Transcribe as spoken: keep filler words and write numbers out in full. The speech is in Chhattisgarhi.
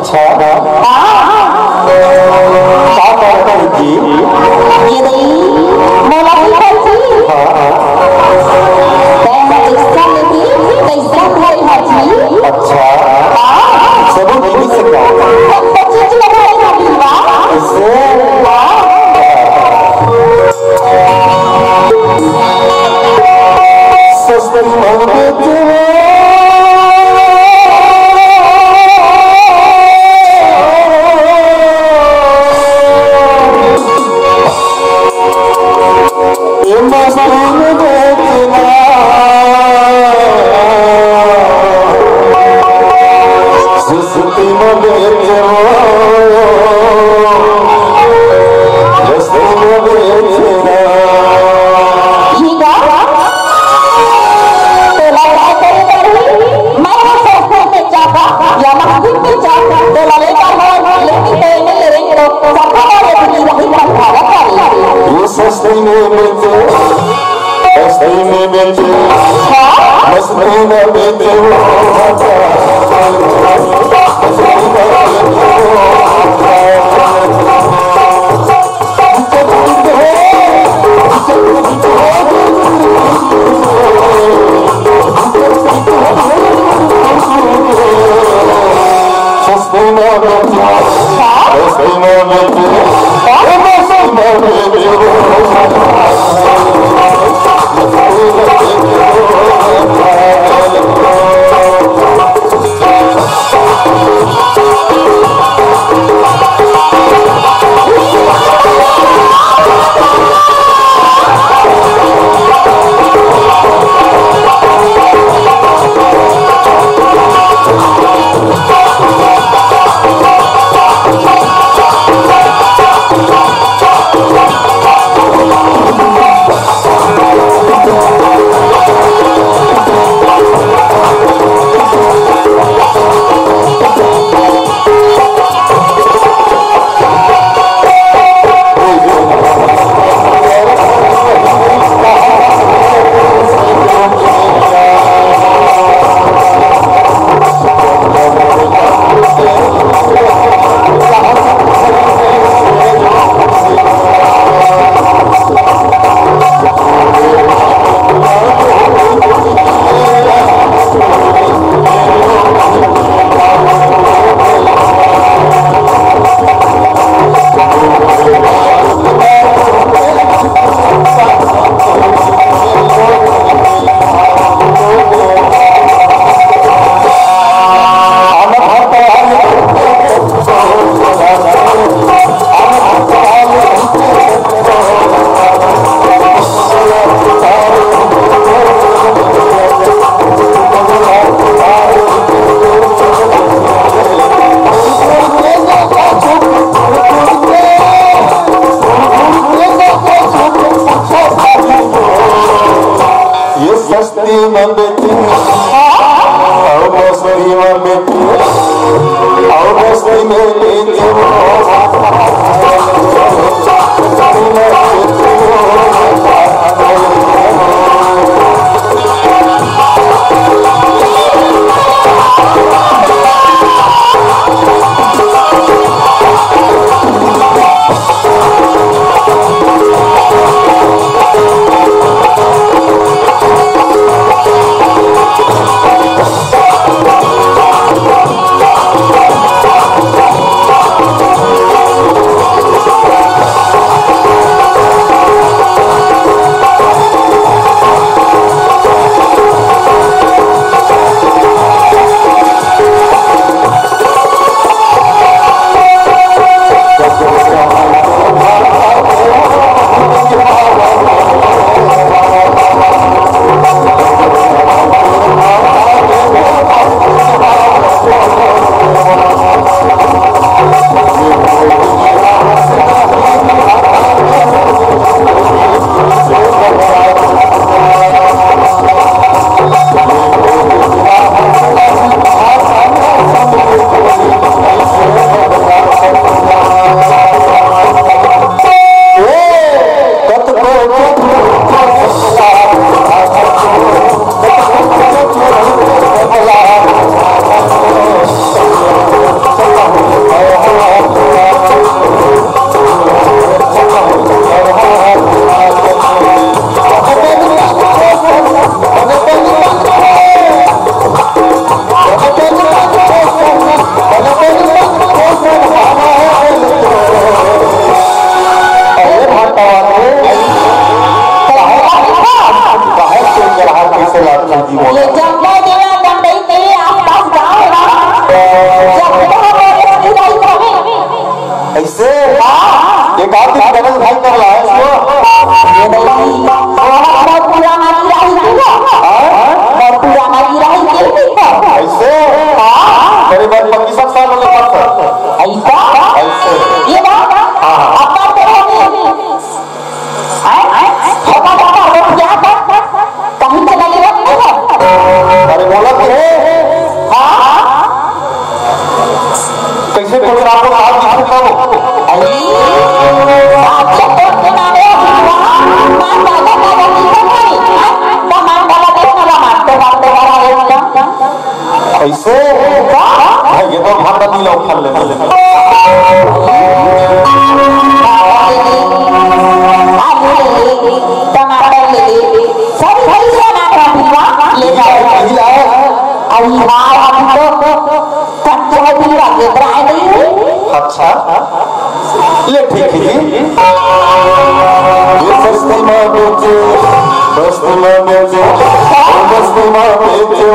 अच्छा। हाँ। का कहत हस जी? ये दई, मोला ही कहत हस। हाँ, हाँ। तैं ह जइसन लेबे, तइसन होही जी। अच्छा। हाँ। सबो जिनिस से का? सब चीज लगा रही है बिलवा। ऐसे? हाँ। सस्ती मांगत ये मस्ती में बेचना, सस्ती में बेचना, सस्ती में बेचना। ठीक है, तो लड़ाई करी करी, मैं वो सस्ती में चाहता, या मस्ती में चाहता, तो लड़ाई कर हो, लेकिन तो ये नहीं करेंगे, तो सबको बोले कि नहीं, नहीं, नहीं, नहीं, नहीं। ये सस्ती में बेचे, सस्ती में बेचे, मस्ती में बेचे वो। ये सस्ती में बेचे, अउ मस्ती में बेचे, अउ मस्ती में बेचे। ऐसे? हाँ। एक आध दिन गणेश भाई कर लाए इसको। ये नहीं, वो हमारा पुराना गिरा ही दिया। हाँ? वो पुराना गिरा ही दिल की कर। ऐसे? हाँ। मेरे बात पक्की सब साल होने पर। ऐसा? ऐसे। ये बात? हाँ। अब बात करो अभी। हैं? हैं? होता जाता हो क्या था? कहीं चला गया नहीं है? अरे बोला कि है। हाँ? कैसे बोल रहा आपको? आज दिखा था वो। अरे, आज ये तो सुना दे, हाँ, हाँ, दादा, दादा, दादा, दादा, हाँ, हाँ, दादा, दादा, दादा, मारते, मारते, मारा है। ऐसे? हाँ, ये तो भांडा पी लो, खा ले। आलू ले ले, टमाटर ले ले, सब खरीद लेना था, ले जाओ। अभी लाए? अभी लाए, अभी तो कच्चा है, अभी लाए, लेकर आए नहीं। अच्छा। ले ठीक है जी। ये सस्ती माँ बेचे, सस्ती माँ बेचे, सस्ती माँ बेचे।